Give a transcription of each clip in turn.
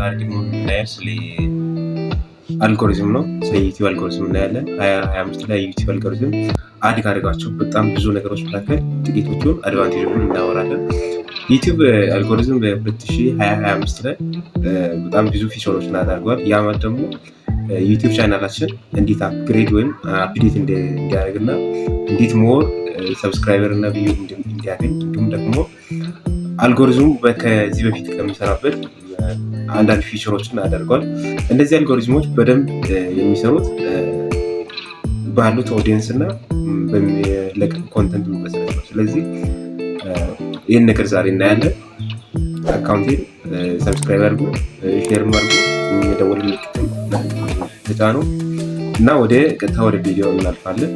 ዛሬ ደግሞ የምናየው ስለ አልጎሪዝም ነው። ስለ ዩቲዩብ አልጎሪዝም እናያለን። 2025 ላይ ዩቲዩብ algorithm add ካደረጋቸው በጣም ብዙ ነገሮች መካከል ጥቂቶቹን advantage ኦችን እናወራለን። ዩቲዩብ አልጎሪዝም በ2025 ላይ በጣም ብዙ feature ኦችን አድርጓል። ያ ማለት ደግሞ ዩቲዩብ ቻናላችን እንዴት upgrade ወይም update እንዲያደርግ እና እንዴት more subscriber እና view እንዲያገኝ እንዲሁም ደግሞ አልጎሪዝሙ ከዚህ በፊት ከሚሰራበት አንዳንድ feature ኦችን አደርጓል። እነዚህ አልጎሪዝሞች በደንብ የሚሰሩት ባሉት audience እና በሚለቀቅ content መሰረት ነው። ስለዚህ ይህን ነገር ዛሬ እናያለን። Account ኤን subscribe አድርጉ፣ share አድርጉ፣ የደወል ምልክቱን ተጫኑ እና ወደ ቀጥታ ወደ ቪዲዮ እናልፋለን።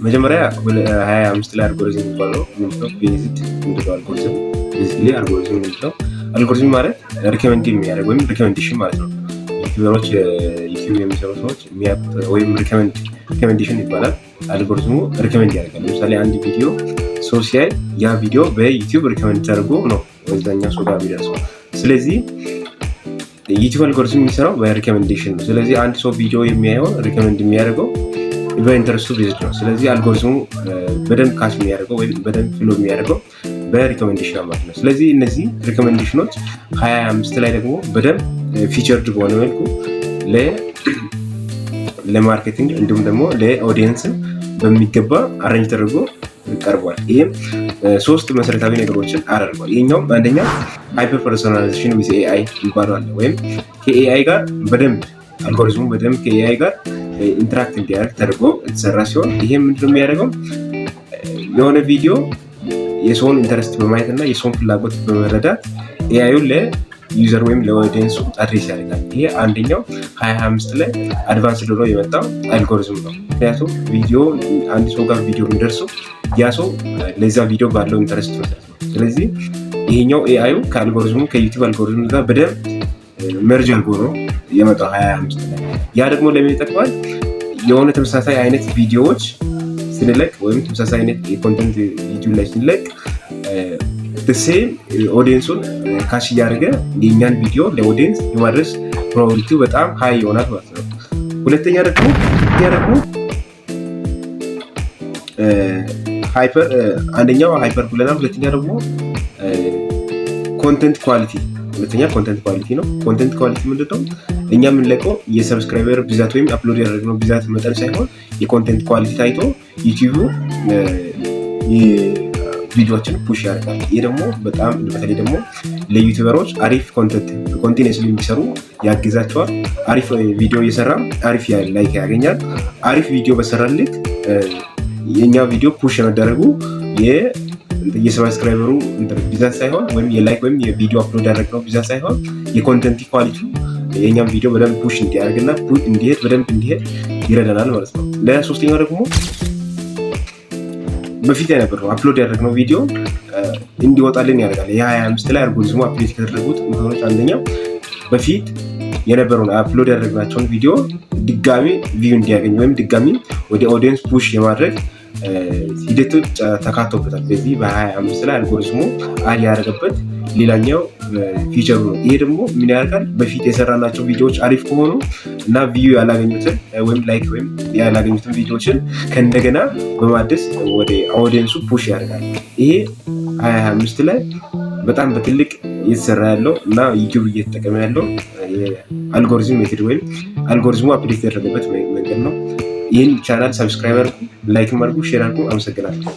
መጀመሪያ 25 ላይ አልጎሪዝም የሚባለው ምንድነው? Based ምንድነው? Algorithm basically algorithm ምንድነው? አልጎሪዝም ማለት recommend የሚያደርግ ወይም recommendation ማለት ነው። YouTuber ኦች፣ ዩቲዩብ የሚሰሩ ሰዎች የሚያውቁት ወይም recommendation ይባላል። Algorithm ኡ recommend ያደርጋል። ለምሳሌ አንድ ቪዲዮ ሰው ሲያይ ያ ቪዲዮ በዩቲዩብ recommend ተደርጎ ነው ወደዛኛው ሰው ጋር የሚደርሰው። ስለዚህ ዩቲዩብ አልጎሪዝም የሚሰራው በ recommendation ነው። ስለዚህ አንድ ሰው ቪዲዮ የሚያየውን recommend የሚያደርገው በ interest ኡ based ነው። ስለዚህ አልጎሪዝሙ በደንብ catch የሚያደርገው ወይም በደንብ flow የሚያደርገው በ recommendation ማለት ነው። ስለዚህ እነዚህ recommendation ኦች 25 ላይ ደግሞ በደንብ featured በሆነ መልኩ ለ marketing እንዲሁም ደግሞ ለ audience በሚገባ arrange ተደርጎ ቀርቧል። ይህም ሶስት መሰረታዊ ነገሮችን አደርጓል። ይሄኛውም አንደኛ hyper personalization with AI ይባላል። ወይም ከ AI ጋር በደንብ አልጎሪዝሙ በደንብ ከ AI ጋር interact እንዲያደርግ ተደርጎ የተሰራ ሲሆን ይሄም ምንድነው የሚያደርገው? የሆነ ቪዲዮ የሰውን interest በማየት እና የሰውን ፍላጎት በመረዳት AI ዩን ለ user ወይም ለ audience ኡ address ያደርጋል። ይሄ አንደኛው 25 ላይ advance ሆኖ የመጣው አልጎሪዝም ነው። ምክንያቱም ቪዲዮ አንድ ሰው ጋር ቪዲዮ የሚደርሰው ያ ሰው ለዛ ቪዲዮ ባለው interest መሰረት ነው። ስለዚህ ይሄኛው AI ዩ ከ algorithm ኡ ከዩቲዩብ አልጎሪዝም ጋር በደንብ merge አድርጎ ነው የመጣው 25 ላይ። ያ ደግሞ ለምን ይጠቅማል? የሆነ ተመሳሳይ አይነት ቪዲዮዎች ስንለቅ ወይም ተመሳሳይ አይነት የ content ዩቲዩብ ላይ ስንለቅ same audience ኡን catch እያደረገ የእኛን ቪዲዮ ለ audience የማድረስ probability ው በጣም high ይሆናል ማለት ነው። ሁለተኛ ደግሞ hyper አንደኛው hyper ብለናል። ሁለተኛ ደግሞ content quality፣ ሁለተኛ content quality ነው። Content quality ምንድነው? እኛ የምንለቀው የ subscriber ብዛት ወይም upload ያደረግነው ብዛት መጠን ሳይሆን የ content quality ታይቶ ዩቲዩቡ ቪዲዮችን push ያደርጋል። ይህ ደግሞ በጣም በተለይ ደግሞ ለ YouTuber ኦች አሪፍ content continuously እንዲሰሩ ያግዛቸዋል። አሪፍ ቪዲዮ እየሰራ አሪፍ like ያገኛል። አሪፍ ቪዲዮ በሰራ ልክ የእኛ ቪዲዮ push የመደረጉ የ subscriber ኡ ብዛት ሳይሆን ወይም የ like ወይም የቪዲዮ upload ያደረግነው ብዛት ሳይሆን የ content quality የእኛም ቪዲዮ በደንብ push እንዲያደርግና እንዲሄድ በደንብ እንዲሄድ ይረዳናል ማለት ነው። ለሶስተኛው ደግሞ በፊት የነበረው upload ያደረግነው ቪዲዮ እንዲወጣልን ያደርጋል። የ25 ላይ algorithm ኡ update ከተደረጉት እንትኖች አንደኛው በፊት የነበረውን upload ያደረግናቸውን ቪዲዮ ድጋሚ view እንዲያገኝ ወይም ድጋሚ ወደ audience push የማድረግ ሂደቱ ተካቶበታል። በዚህ በ25 ላይ algorithm ኡ add ያደረገበት ሌላኛው feature ኡ ነው። ይሄ ደግሞ ምን ያደርጋል? በፊት የሰራናቸው ቪዲዮዎች አሪፍ ከሆኑ እና view ያላገኙትን ወይም like ወይም ያላገኙትን ቪዲዮዎችን ከእንደገና በማደስ ወደ audience ኡ push ያደርጋል። ይሄ 25 ላይ በጣም በትልቅ እየተሰራ ያለው እና ዩቲዩብ እየተጠቀመ ያለው የ algorithm method ወይም algorithm ኡ update የተደረገበት መንገድ ነው። ይህን channel subscribe አድርጉ፣ like አድርጉ፣ share አድርጉ። አመሰግናለሁ።